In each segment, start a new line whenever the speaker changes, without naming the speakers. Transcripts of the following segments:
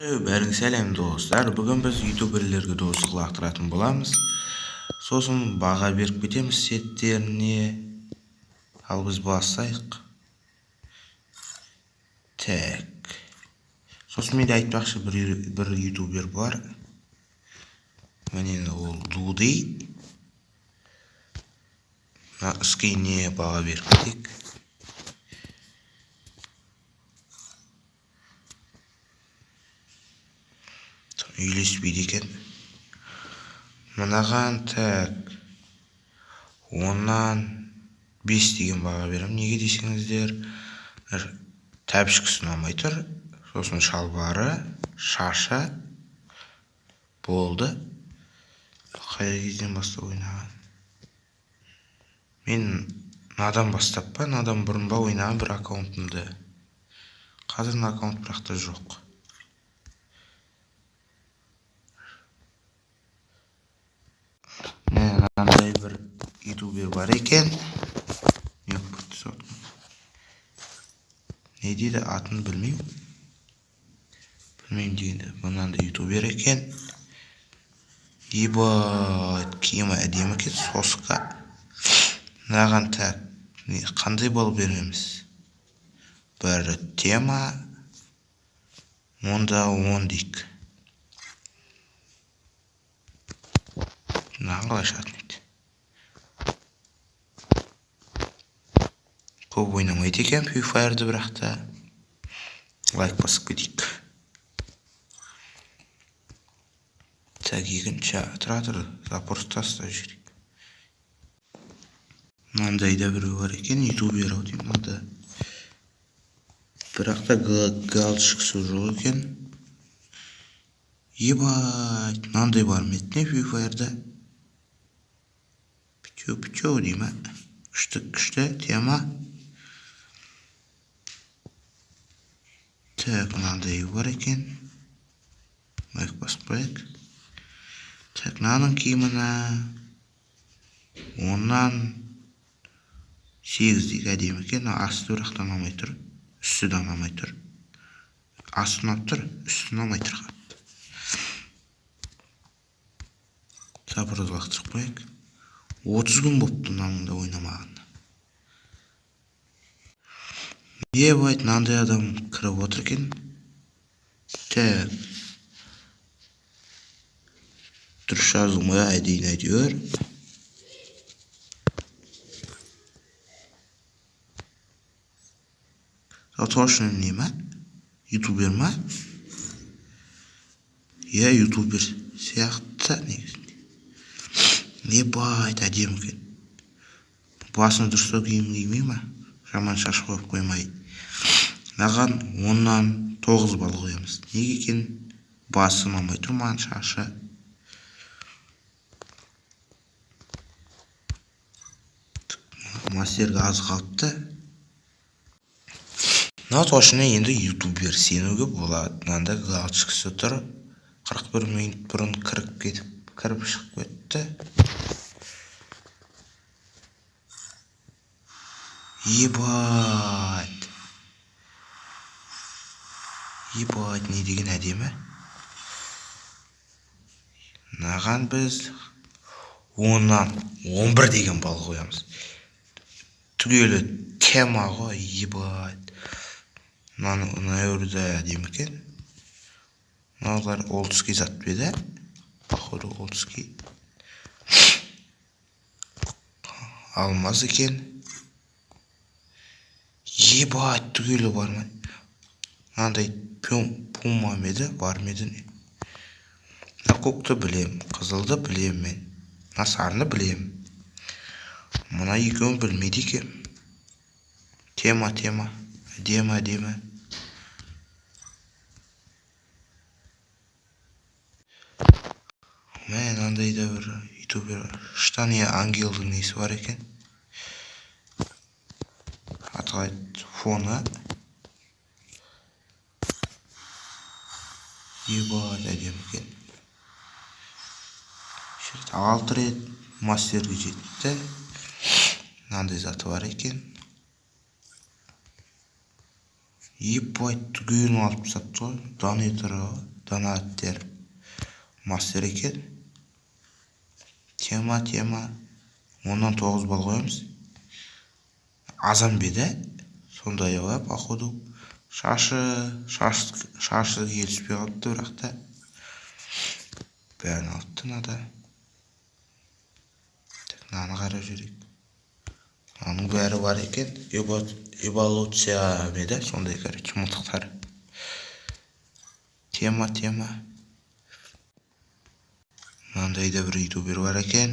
Бәріңе сәлем, достар! Бүгін біз ютуберлерге достық лақтыратын боламыз. Сосын баға беріп кетеміз сеттеріне. Ал біз бастайық. Так. Сосын менде айтпақшы бір ютубер бар. Міне, ол Дуди. Мына скиніне баға беріп кетейік. Үйлеспейді екен. Мынаған, так, 5/10 деген баға беремін. Неге десеңіздер, тәпішкісі ұнамай тұр. Сосын шалбары, шашы болды. Қай кезден бастап ойнаған? Мен мынадан бастап па, мынадан бұрын ба ойнаған бір аккаунтымды. Қазір мына аккаунт бірақ та жоқ. Міне, мынандай бір ютубер бар екен. Не болып кетті соттың? Не дейді, атын білмеймін. Білмеймін дегенде, мынандай ютубер екен. Ебать, киімі әдемі екен, соска. Мынаған, так, қандай балл береміз? Бір тема. 10/10 дейік. Мынаған қалай шығатын еді? Көп ойнамайды екен Free Fire'ды, бірақ та лайк басып кетейік. Так, екінші, тұра тұр, запрос тастап жіберейік. Мынандай да біреу бар екен, ютубер ау деймін мынада. Бірақ та галочкасы жоқ екен. Ебать, мынандай бар ма еді не Free Fire'да? Пичу, пичу дей ма? Күшті, күшті, тема. Так, мынандай бар екен. Лайк басып қояйық. Так, мынаның киіміне 8/10 дейік, әдемі екен. Асты бірақ та ұнамай тұр. Үсті де ұнамай тұр. Асты ұнап тұр, үсті ұнамай тұр қатты. Запрос лақтырып қояйық. 30 күн болыпты мынаның да ойнамағанына. Ебать, мынандай адам кіріп отыр екен. Так. Дұрыс жазылмай әдейін әйтеуір. Точно не ма? Ютубер ма? Иә, ютубер сияқты негізінде. Ебать, әдемі екен. Басына дұрыстау киім кимей ма? Жаман шаш қойып қоймай. Маған 9/10 балл қоямыз. Неге екен? Басы ұнамай тұр маған, шашы. Мастерге аз қалыпты. Мынау точно енді ютубер, сенуге болады. Мынанда галочкасы тұр. 41 минут бұрын кіріп кетіп, кіріп шығып кетті. Ебать. Ебать, не деген әдемі. Мынаған біз 11/10 деген балл қоямыз. Түгелі тема ғой, ебать. Мынаны мына да әдемі екен. Мыналар олдский зат па еді? Походу олдский. Алмаз екен. Ебать, түгелі бар ма? Мынандай пума ма еді? Бар ма еді не? Мына көкті білем, қызылды білем мен. Мына сарыны білем. Мына екеуін білмейді екенмін. Тема, тема. Әдемі, әдемі. Мә, мынандай да бір ютубер. Штаны ангелдің несі бар екен. Аты қалай? Фоны. Ебать, әдемі екен. 6 рет мастерге жетті. Мынандай заты бар екен. Ебать, түгелін алып тастапты ғой. Донатор ғой, донаттер мастер екен. Тема, тема. 9 балл қоямыз. Азан ба еді, сондай ғой, походу. Шашы келіспей қалыпты, бірақ та бәрін алыпты мынада. Так, мынаны қарап жіберейік. Мынаның бәрі бар екен. Эволюция ма еді, сондай, короче, мылтықтар. Тема, тема. Мынандай да бір ютубер бар екен.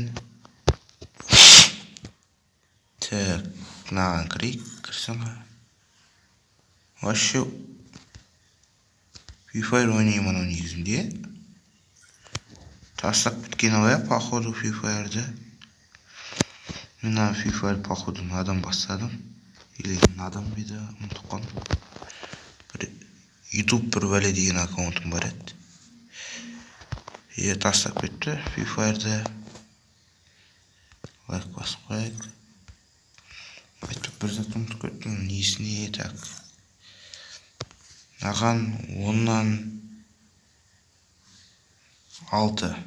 Так, мынаған кірейік. Кірсем, вообще Free Fire ойнаймын. Анау негізінде тастап кеткен ғой, походу, Free Fire'ды. Мен ана Free Fire, походу, мынадан бастадым или мынадан ба еді, ұмытып қалдым. Бір Ютуб бір бәле деген аккаунтым бар еді, е, тастап кетті Free Fire'ды. Лайк басып қояйық. Айтып, бір зат ұмытып кеттім, несіне. Так, маған 6/10.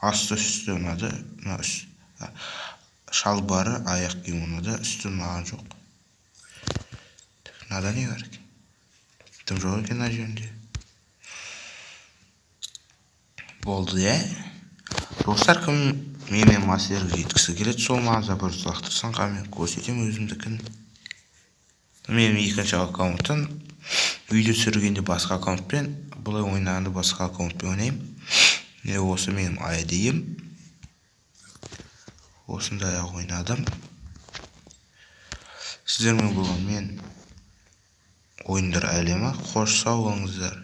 Асты үсті ұнады. Мына шалбары, аяқ киім ұнады, үсті ұнаған жоқ. Так, мынада не бар екен? Дым жоқ екен мына жерінде. Болды, иә, достар. Кім менімен мастерлік еткісі келеді, сол маған запрос лақтырсын, мен көрсетемін өзімдікін. Менің екінші аккаунтым. Видео түсіргенде басқа аккаунтпен, былай ойнағанда басқа аккаунтпен ойнаймын. Міне, осы менің айдиім. Осындай ақ ойнадым. Сіздермен болған мен, Ойындар әлемі. Қош, сау болыңыздар.